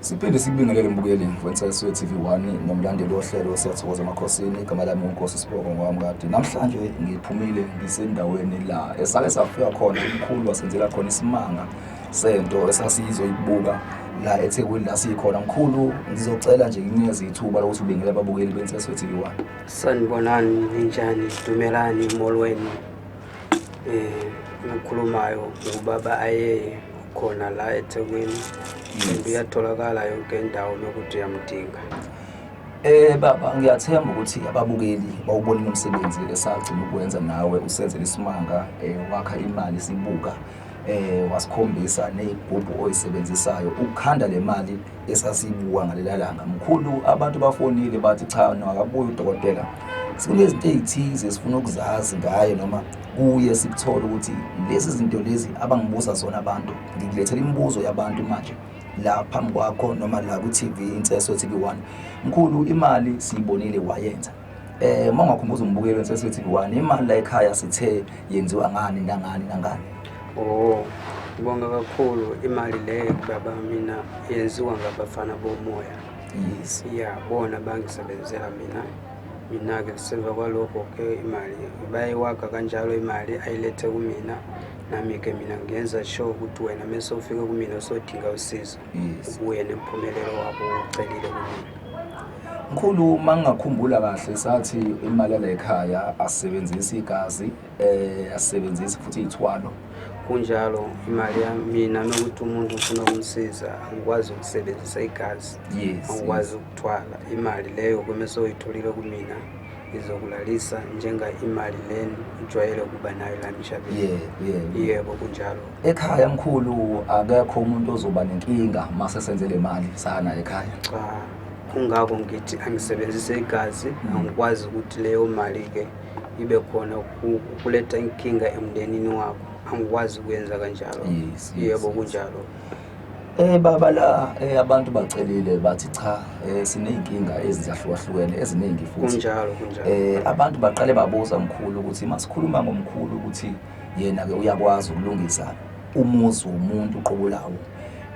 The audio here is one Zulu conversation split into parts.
Siphinde sikubingelele mbukeli weNseswe TV1 nomlandeli wohlelo Siyathokoza Emakhosini. Igama lami uNkosi Sibongo ngowamkade. Namhlanje ngiphumile ngisendaweni la esake safika khona, umkhulu wasenzela khona isimanga sento esasizoyibuka la eThekwini la sikhona. Mkhulu, ngizocela nje nginikeze ithuba lokuthi ubingelele ababukeli beNseswe TV1. Sanibonani, ninjani? Dumelani, molweni. Ngikhulumayo ubaba ayeye khona la eThekwini. And uyatholakala yonke indawo lokuthi uyamdinga. Baba, ngiyathemba ukuthi ababukeli bawubonile umsebenzi esagcina ukwenza nawe usenzela isimanga, wakha imali sibuka, wasikhombisa nezigubhu oyisebenzisayo ukukhanda le mali esasibuka ngalela langa. Mkhulu, abantu bafonile bathi cha, no, akabuye udokotela, sikunezinto ezithize esifuna ukuzazi ngaye noma kuye, sikuthole ukuthi lezi zinto lezi abangibuza zona abantu. Ngikulethela imibuzo yabantu manje la phambi kwakho noma la ku-TV Inseso TV1. Mkhulu, imali siyibonile wayenza. Uma ungakhumbuza umbukeli weNseso TV1, imali la ekhaya sithe yenziwa ngani nangani nangani? Oh, ngibonga kakhulu. Imali le baba mina yenziwa ngabafana bomoya. Ya, bona bangisebenzela mina. Mina-ke semva kwalokho-ke imali bayiwaga kanjalo, imali ayilethe kumina, nami-ke mina ngenza sure ukuthi wena mese ufike kumina usodinga usizo, ubuye nempumelelo wabo ucelile kumina. Mkhulu, uma ngingakhumbula kahle, sathi imali yala ekhaya asebenzisi igazi, asebenzisi futhi iy'thwalo. Kunjalo, imali yami mina nokuthi umuntu ufuna ukumsiza, angikwazi ukusebenzisa igazi, angikwazi ukuthwala. Imali leyo kumese uyitholile kumina izokulalisa njenga imali leni ujwayele ukuba nayo la emhlabeni. Yeah. Yebo, kunjalo. Ekhaya mkhulu, akekho umuntu ozoba nenkinga mase senze le mali sana ekhaya? Cha, kungako ngithi angisebenzise igazi. Angikwazi ukuthi leyo mali-ke ibe khona kuletha inkinga emndenini wakho, angikwazi ukwenza kanjalo. Yebo, kunjalo. Baba, la abantu bacelile bathi cha, sineyinkinga ezahlukahlukene eziningi futhi. Kunjalo, kunjalo. Abantu baqale babuza mkhulu ukuthi masikhuluma ngomkhulu ukuthi yena ke uyakwazi ukulungisa umuzi womuntu uqobo lawo.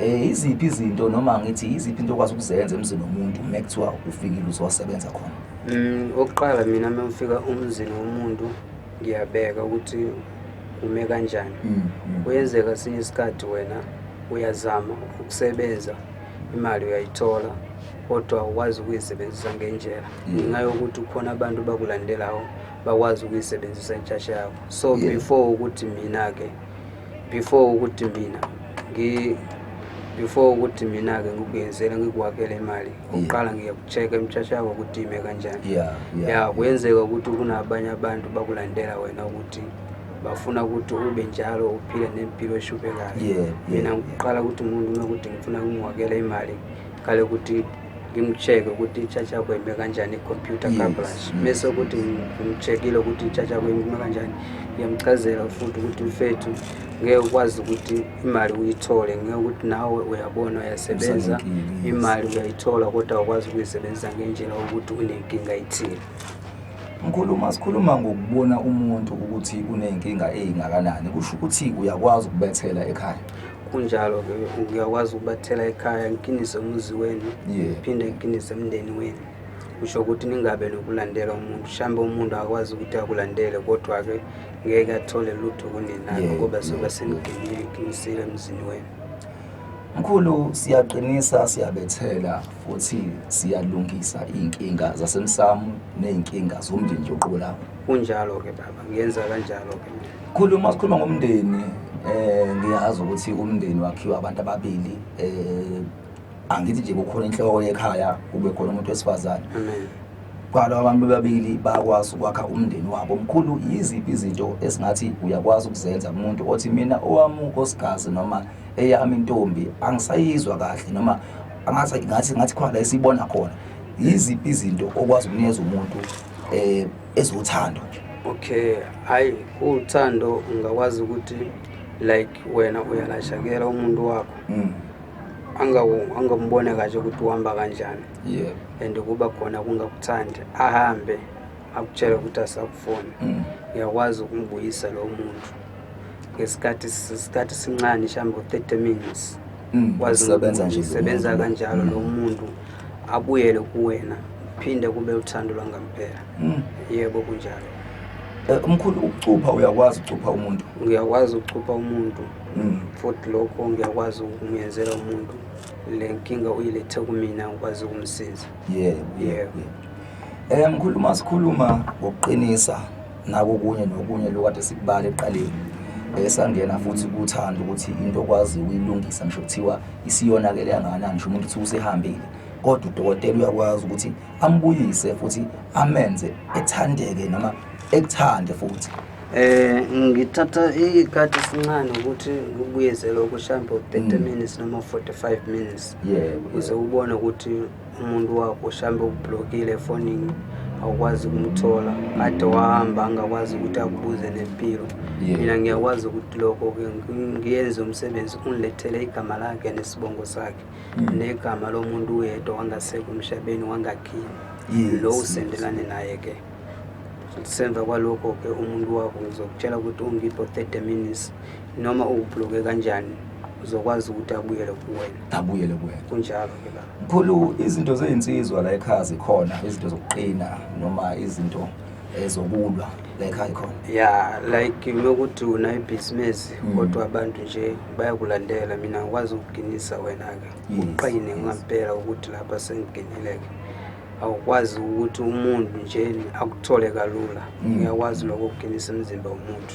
Iziphi izinto noma ngithi iziphi into okwazi ukuzenza emzini womuntu uma kuthiwa ufikile uzosebenza khona? Okuqala mina uma ngifika umzini womuntu ngiyabheka ukuthi ume kanjani. Kuyenzeka sinye isikhathi wena uyazama ukusebenza, imali uyayithola, kodwa ukwazi ukuyisebenzisa ngendlela, ngenxa yokuthi kukhona abantu bakulandelayo bakwazi ukuyisebenzisa intshasha yakho. So before ukuthi mina-ke before ukuthi mina ngi before ukuthi mina-ke ngikuyenzele, ngikuwakele imali, okuqala ngiyaku-check-a imtshasha yakho ukuthi ime kanjani. Ya, kuyenzeka ukuthi kunabanye abantu bakulandela wena ukuthi bafuna ukuthi ube njalo uphile nempilo eshubekayo. Mina ngiqala ukuthi umuntu uma ukuthi ngifuna ukumwakela imali, qale ukuthi ngim-check-e ukuthi itshatsha yakho ime kanjani, i-computer coverage. Mese ukuthi ngim-check-ile ukuthi itshatsha yakho ime kanjani, ngiyamchazela futhi ukuthi mfethu, ngeke ukwazi ukuthi imali uyithole, ngeke ukuthi nawe uyabona uyasebenza, Usanenkinga, yes. imali uyayithola kodwa awukwazi ukuyisebenzisa ngendlela ukuthi unenkinga ethile. Mkhulu, uma sikhuluma ngokubona umuntu ukuthi uney'nkinga ey'ngakanani, kusho ukuthi uyakwazi ukubethela ekhaya? Kunjalo-ke, ngiyakwazi ukubathela ekhaya, ngikinise umuzi wenu, phinde ngikinise umndeni wenu. Kusho ukuthi ningabe nokulandela umuntu, mhlawumbe umuntu akwazi ukuthi akulandele, kodwa-ke ngeke athole lutho kunina, ngoba sobe senikinisile emzini wenu. Mkhulu, siyaqinisa, siyabethela futhi siyalungisa iy'nkinga zasemsamo ney'nkinga zomndeni nje uqobo lawo. Kunjalo-ke baba, ngiyenza kanjalo-ke mina. Mkhulu, uma sikhuluma ngomndeni, ngiyazi ukuthi umndeni wakhiwa abantu ababili. Angithi nje kukhona inhloko yekhaya, kube khona umuntu wesifazane. Amen. Kwalo abantu bebabili bayakwazi ukwakha umndeni wabo. Mkhulu, yiziphi izinto esingathi uyakwazi ukuzenza kumuntu othi mina owami unkosikazi noma eyami intombi angisayizwa kahle, noma angathi ngathi ngathi khona la esibona khona, yiziphi izinto okwazi ukunikeza umuntu ezothando nje? Okay, hayi, uthando ungakwazi ukuthi like wena uyalashakela umuntu wakho, angambone kahle ukuthi uhamba kanjani, and kuba khona kungakuthandi, ahambe akutshele ukuthi asakufuni. Ngiyakwazi ukumbuyisa lo muntu ngesikhathi, isikhathi sincane, mhlawumbe u-30 minutes. Wazi Usebenza nje lo sebenza muntu. Kanjalo lo muntu abuyele kuwena, phinde kube uthando lwangampela. Yebo, kunjalo. Umkhulu, ukucupha, uyakwazi ukucupha umuntu? Ngiyakwazi ukucupha umuntu, futhi lokho ngiyakwazi ukumyenzela umuntu. Le nkinga uyilethe kumina, ngikwazi ukumsiza. Yebo. Mkhulu, uma sikhuluma ngokuqinisa nakokunye nokunye lokade sikubala ekuqaleni, sangena futhi kuthanda ukuthi into okwazi ukuyilungisa, ngisho kuthiwa isiyonakele kangakanani, ngisho umuntu kuthiwa usehambile, kodwa udokotela uyakwazi ukuthi ambuyise futhi amenze ethandeke noma ekuthande futhi. Ngithatha ikhathi esincane ukuthi ngikubuyeze lokho, mhlawumbe 30 minutes noma 45 minutes, ukuze ubone ukuthi umuntu wakho mhlawumbe ukubhlokile efonini, awukwazi ukumthola, kade wahamba angakwazi ukuthi akubuze nempilo. Mina ngiyakwazi ukuthi lokho-ke ngiyenze umsebenzi, ungilethele igama lakhe nesibongo sakhe negama lomuntu uyedwa wangasekho emhlabeni wangakini, lo usendelane naye-ke. Semva kwalokho-ke umuntu wakho ngizokutshela ukuthi ungipho 30 minutes, noma ukubhloke kanjani, uzokwazi ukuthi abuyele kuwena. Abuyele kuwena. Kunjalo-ke baba. Mkhulu, izinto zeyinsizwa la ekhaya zikhona, izinto zokuqina noma izinto ezokulwa la ekhaya ikhona? Ya, like yokuthi unayo ibhizinisi, kodwa abantu nje bayakulandela. Mina ngikwazi ukuginisa wena-ke, uqine ngampela ukuthi lapha sengiginile-ke, awukwazi ukuthi umuntu nje akuthole kalula. Ngiyakwazi lokho, ukuginisa umzimba womuntu.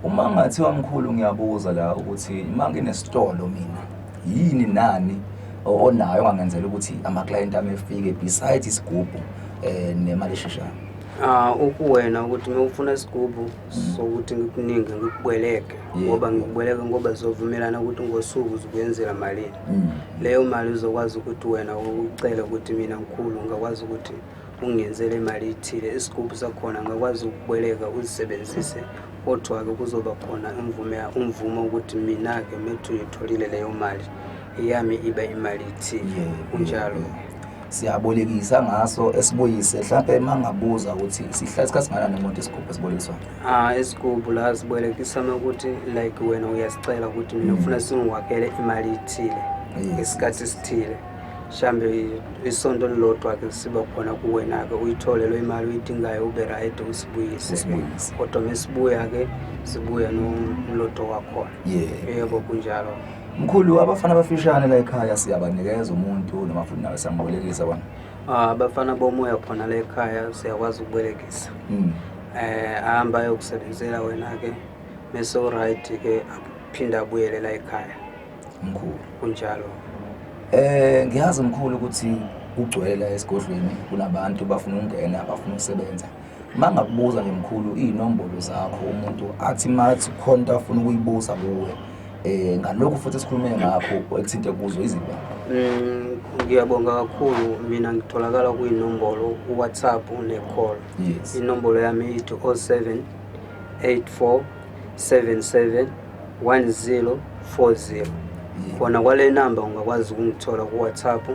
Uma ngathiwa mkhulu, ngiyabuza la ukuthi uma nginesitolo mina, yini nani onayo ongangenzela ukuthi amaklayenti ami efike, besides isigubhu nemali esheshayo? Ah, ukuwena ukuthi uma ufuna isigubhu sokuthi ngikuningi, ngikuboleke, ngoba ngikuboleke ngoba sizovumelana ukuthi ngosuku uzokuyenzela malini. Leyo mali uzokwazi ukuthi wena ucele ukuthi mina mkhulu ngakwazi ukuthi ungenzele imali ethile. Isigubhu sakhona ngakwazi ukuboleka uzisebenzise, kodwa-ke kuzoba khona imvume, umvumo ukuthi mina-ke methi uyitholile leyo mali yami, ibe imali ethile. Kunjalo. Siyabolekisa ngaso esibuyise. Mhlampe uma ngabuza ukuthi sihlala isikhathi singakanani umuntu isigubhu esibolekiswayo? Ah, isigubhu la sibolekisa ukuthi like wena uyasicela ukuthi mina ufuna singiwakhele imali ethile ngesikhathi esithile, mhlambe isonto lilodwa-ke, siba khona kuwena-ke, uyithole leyo imali uyidingayo, ube right, usibuyise. Usibuyise. Kodwa mesibuya-ke, sibuya nomlotho wakhona. Yebo, kunjalo. Mkhulu, abafana abafishane la ekhaya siyabanikeza umuntu noma futhi nawe siyambolekisa bona? Ah, abafana bomoya khona la ekhaya siyakwazi ukubolekisa. Ahamba ayokusebenzela wena-ke, mese u-right-ke, aphinde abuyele la ekhaya. Mkhulu. Kunjalo. Ngiyazi mkhulu ukuthi kugcwele la esigodlweni, kunabantu bafuna ukungena, bafuna ukusebenza. Mangakubuza nje mkhulu iy'nombolo zakho, umuntu athi mathi khona into afuna ukuyibuza kuwe ngalokhu futhi esikhulume ngakho ekuthinte kuzo izinto. Ngiyabonga kakhulu. Mina ngitholakala kuyinombolo ku-WhatsApp ne-call. Inombolo yami ithi 07 84 77 1040. Khona kwale namba ungakwazi ukungithola ku-WhatsApp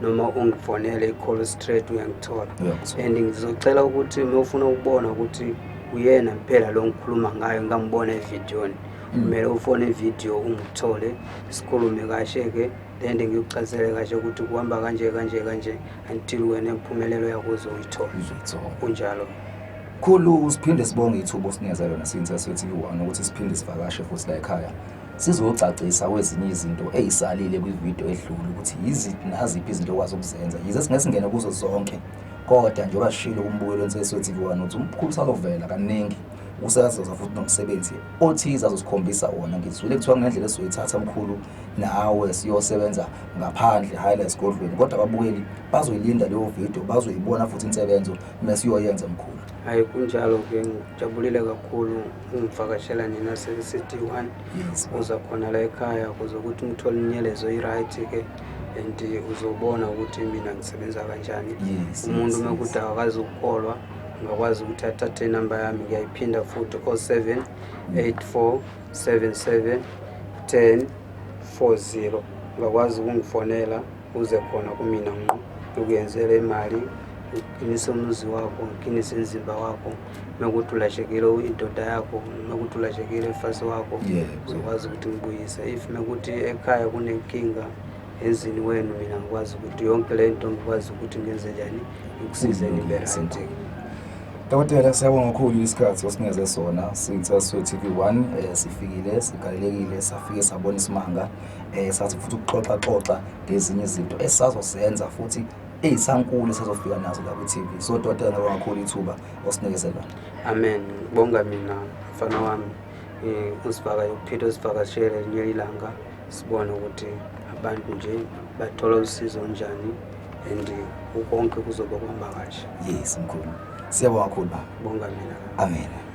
noma ungifonele i-call straight, uyangithola. Uyakuthola. And ngizocela ukuthi uma ufuna ukubona ukuthi uyena mpela lo ngikhuluma ngayo, ngambona evidiyoni, kumele ufone ividiyo, ungithole, sikhulume kahle-ke, then ngikuchazele kahle ukuthi kuhamba kanje kanje kanje until wena impumelelo yakho uzoyithola. Uzoyithola. Kunjalo. Khulu, siphinde sibonge ithuba osinikeza lona siyinseswe TV1 ukuthi siphinde sivakashe futhi la ekhaya, sizocacisa kwezinye izinto ey'salile kwividiyo edlule ukuthi yiziphi naziphi izinto okwazi ukuzenza, yize singeke singene kuzo zonke, kodwa njengoba sishilo kumbukelo wenseswe TV1 ukuthi umkhulu usazovela kaningi, useyazoza futhi nomsebenzi othize azosikhombisa wona. Ngizwile kuthiwa ngendlela esizoyithatha mkhulu nawe siyosebenza ngaphandle, hhayi la esigodlweni, kodwa ababukeli bazoyilinda leyo video, bazoyibona futhi insebenzo mesiyoyenza mkhulu. Hayi, kunjalo-ke. Ngijabulile kakhulu ungivakashela nina se-City One. Uza khona la ekhaya kuze ukuthi ngithole inyelezo i-right-ke, and uzobona ukuthi mina ngisebenza kanjani. Umuntu uma kuthi akakazi ukukholwa, ungakwazi ukuthi athathe inamba yami. Ngiyayiphinda futhi, 07 84 77 10 40. Ungakwazi ukungifonela, uze khona kumina ngqo, ukuyenzela imali. Ngiqinise umuzi wakho, ngiqinise umzimba wakho. Mekuthi ulahlekile indoda yakho, mekuthi ulahlekile umfazi wakho, uzokwazi ukuthi ngibuyise. If mekuthi ekhaya kunenkinga emzini wenu, mina ngikwazi ukuthi yonke le nto ngikwazi ukuthi ngenze njani, ngikusize nibe right. Dokotela, siyabonga kakhulu isikhathi osinikeze sona. Siyintsaswe TV1, sifikile, sigalelekile, safike sabona isimanga, sathi futhi ukuxoxa xoxa ngezinye izinto esazosenza futhi eyisankulu esazofika nazo la kwi-TV. So dokotela, ngiyabonga kakhulu ithuba osinikeze lona. Amen. Bonga mina mfana wami, usivaka uphinde usivakashele elinye ilanga, sibone ukuthi abantu nje bathola usizo njani and konke kuzobe kuhamba kahle. Yes mkhulu, siyabonga kakhulu baba. Bonga mina. Amen.